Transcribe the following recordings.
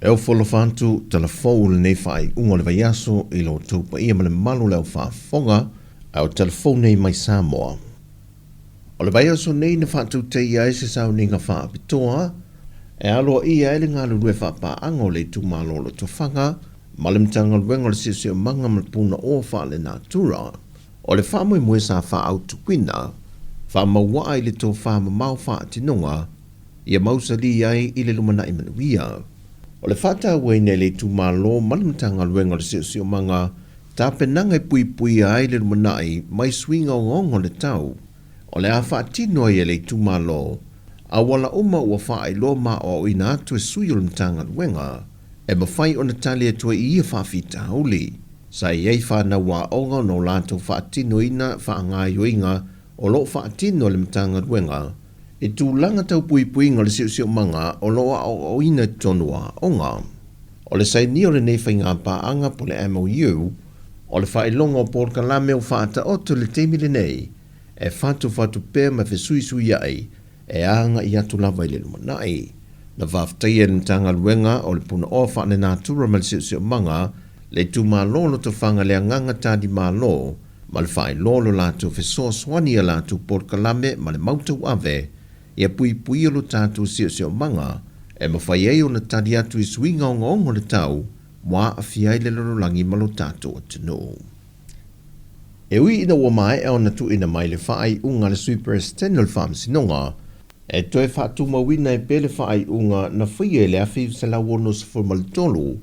E ofo alofa atu tala fou o lenei faaiuga o le vaiaso i lo outou paia ma le mamalu o le au faafofoga, a o tala fou nei mai Samoa. O le vaiaso nei na faatautaia ai se sauniga faapitoa e aloaia ai le galulue faapaaga o le itumalo o Lotofaga ma le Matagaluega o le Siosiomaga ma le Punaoa Faalenatura. O le faamoemoe sa faaautuina, faamauaa i le tofa mamao faatinoga ia mausali ai i le lumanai manuia. O le faatauaina e le itumalo ma le Matagaluega o le Siosiomaga tapenaga e puipuia ai le lumanai mai suiga ogaoga o le tau. O le a faatino ai e le itumalo auala uma ua faailoa ma aoaoina atu e sui o le Matagaluega e mafai ona tali atu ai i ia faafitauli. Sa i ai fanau aoga ona o latou faatinoina faagaoioiga o lo o faatino e le Matagaluega i tulaga tau puipuiga o le siosiomaga o lo o aoaoina i totonu o aoga. O le sainia o lenei faigapaaga po o le MOU, o le faailoga o polokalame ua faataoto i le taimi lenei e fatufatu pea ma fesuisuiai e agai atu lava i le lumanai. Na faafetaia e le Matagaluega o le Punaoa Faalenatura ma le Siosiomaga le itumalo o Lotofaga le agaga talimalo ma le faailoa o lo latou fesoasoani i a latou polokalame ma le mau tauave ia puipuia lo tatou siosiomaga e mafai ai ona tali atu i suiga ogaoga o le tau ua aafia ai le lalolagi ma lo tatou atunuu. E ui ina ua maea ona tuuina mai le faaiuga a le Sui Peresetene o le Faamasinoga, e toe faatumauina ai pea le faaiuga na faia i le 1963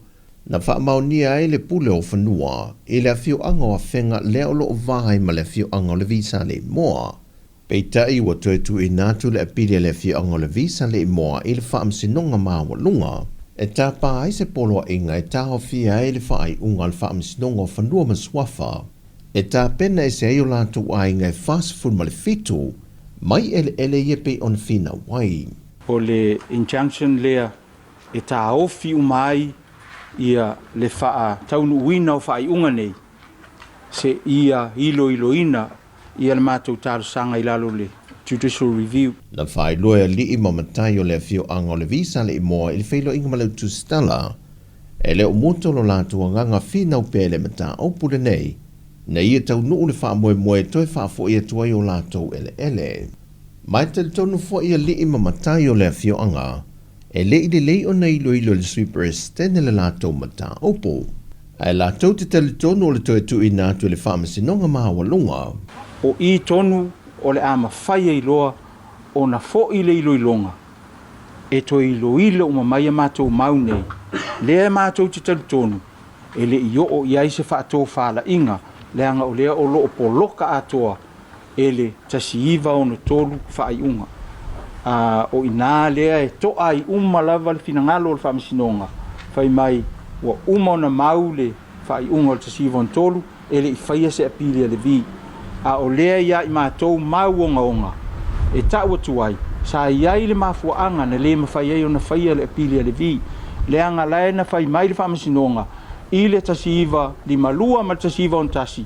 na faamaonia ai le pule o fanua i le afioaga o Afega lea o lo o va ai ma le afioaga o Levi Saleimoa. Peitai ua toe tuuina atu le apili a le afioaga o Levi Saleimoa i le Faamasinoga Maualuga e tapa ai se poloaiga e taofia ai le faaiuga a le Faamasinoga o Fanua ma Suafa e tapena ese ai o latou aiga e 47 mai eleele ia pei ona finau ai. O le injunction lea e taofi uma ai ia le faataunuuina o faaiuga nei seia iloiloina ia le matou talosaga i lalo o le Judicial Review. Na faailoa e alii ma matai o le afioaga o Levi Saleimoa i le feiloaiga ma le Tusitala, e le o muta lo latou agaga finau pea i le mataupu lenei, ina ia taunuu le faamoemoe e toe faafoi atu ai o latou eleele. Ma e talitonu foi alii ma matai o le afioaga, E le i lelei ona iloilo e le Sui Peresetene le latou mataupu, ae latou te talitonu o le toe tuuina atu i le Faamasinoga Maualuga. O i tonu o le a mafai ai loa ona foi le iloiloga e toe iloilo uma mai a matou mau nei, lea matou te talitonu e le i oo i ai se faatofalaiga leaga o lea o lo o poloka atoa e le 1963 faaiuga. A o i ina lea e to'a ai uma lava le finagalo o le Faamasinoga, fai mai ua uma ona mau le faaiuga o le 1963, e le i faia se apili a Levi. A o lea ia i matou mau ogaoga e ta'u atu ai, sa i ai le mafuaaga na lē mafai ai ona faia le apili a Levi, leaga la e na fai mai le Faamasinoga i le 1952 ma le 1961,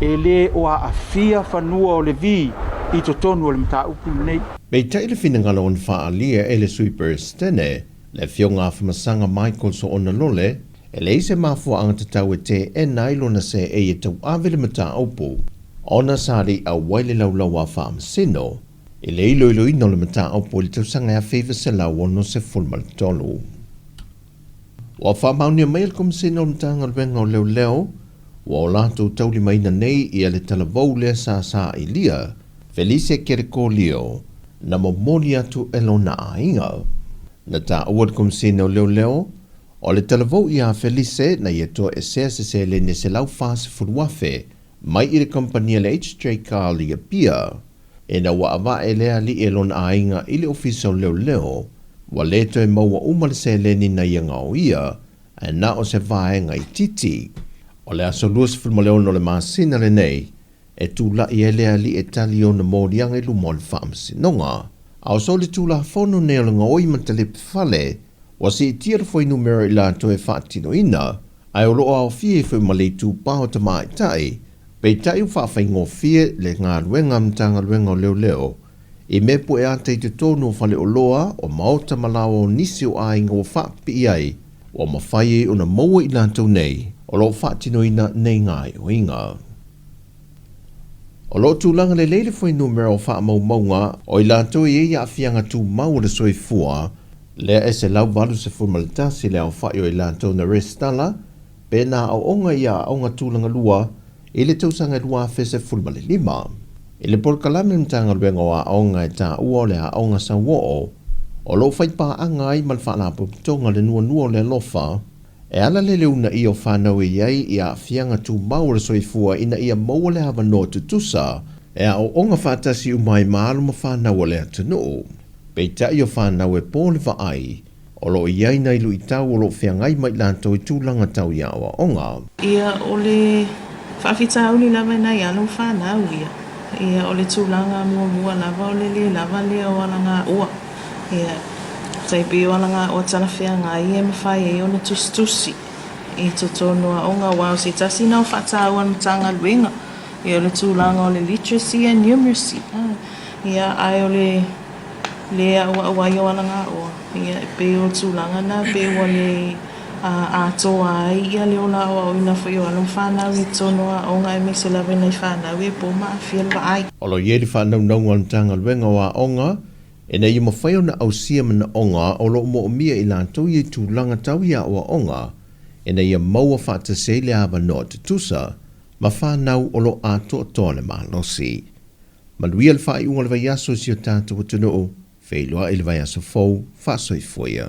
e lē o aafia fanua o Levi i totonu o le mataupu lenei. Peitai le finagalo ona faaalia e le Sui Peresetene, le Afioga Afamasaga Michael Soona Lole, e leai se mafuaaga tatau e teena ai lona seei e tauave le mataupu, ona sa le i auai le laulau a Faamasino i le iloiloina o le mataupu i le tausaga e 1963. Ua faamaonia mai e le Komesina o le Matagaluega o Leoleo ua o latou taulimaina nei ia le talavou lea sa sailia Felice Kerekolio na momoli atu e lona aiga. Na taua le Komesina o Leoleo o le talavou ia Felice na ia toesea se seleni e $140,000 mai i le kamupani a le HJ Carl i Apia. Ina ua avae lea alii e lona aiga i le ofisa o leoleo, ua le toe maua uma le seleni na ia gaoia, ae na o se vaega itiiti. O le aso 26 o le masina lenei, e tula'i ai le alii e tali ona moliaga i luma o le faamasinoga. A o solitulafono nei o le gaoi ma talepe fale, ua siitia le fuainumera i latou e faatinoina, ae o lo o aofia ai foi ma le itupa o tamaitai. Peitai ua faafaigofie le galuega a Matagaluega o Leoleo i mea pueata i totonu o faleoloa, o maota ma laoa o nisi o aiga ua faapipii ai. ua mafai ai ona maua i latou nei o lo o faatinoina nei gaoioiga. O lo o tulaga lelei le fuainumera o faamaumauga o i latou e i ai aafiaga tumau o le soifua, lea e 181 le aofai o i latou na resitala pe na aooga i aoaoga tulaga lua i le tausaga e 2015. I le polokalame a le Matagaluega o Aoga e taua o le Aoga Sauoo, o lo o fai paaga ai ma le Faalapotopotoga o le Nuanua o le Alofa, e ala lea i le uunaia o fanau e i ai i aafiaga tumau o le soifua ina ia maua le avanoa tutusa e aooga faatasi uma ai ma alo ma fanau a le atunuu. Peitai o fanau e po le vaai, O lo o i ai nai luitau o lo o feagai ma i latou i tulaga tau i aoaoga. Ia, o le faafitauli lava i nai alo ma fanau ia. Ia, o le tulaga muamua lava o le le lava lea o alagaoa. Ia, tai pei o alagaoa talafeagai e mafai ai ona tusitusi i totonu o aoga aua o se tasi na o faataua a le Matagaluega, ia o le tulaga o le literacy and numeracy. Ia, ae o le le auau ai o alagaoa, ia e pei o le tulaga na pei ua le atoa ai ia le ola aoaoina foi o alo ma fanau i totonu o aoga aemaise lava i nai fanau e po ma aafia le vaai. O lo o i ai le faanaunauga a le Matagaluega o Aoga ina ia mafai ona ausia manaoga o lo o moomia i latou ia i tulaga tau i aoaoga ina ia maua faatasi ai le avanoa tutusa ma fanau o lo o atoatoa le malosi. Manuia le faaiuga o le vaiaso i si o tatou atunuu, feiloai i le vaiaso fou, faasoifua ia.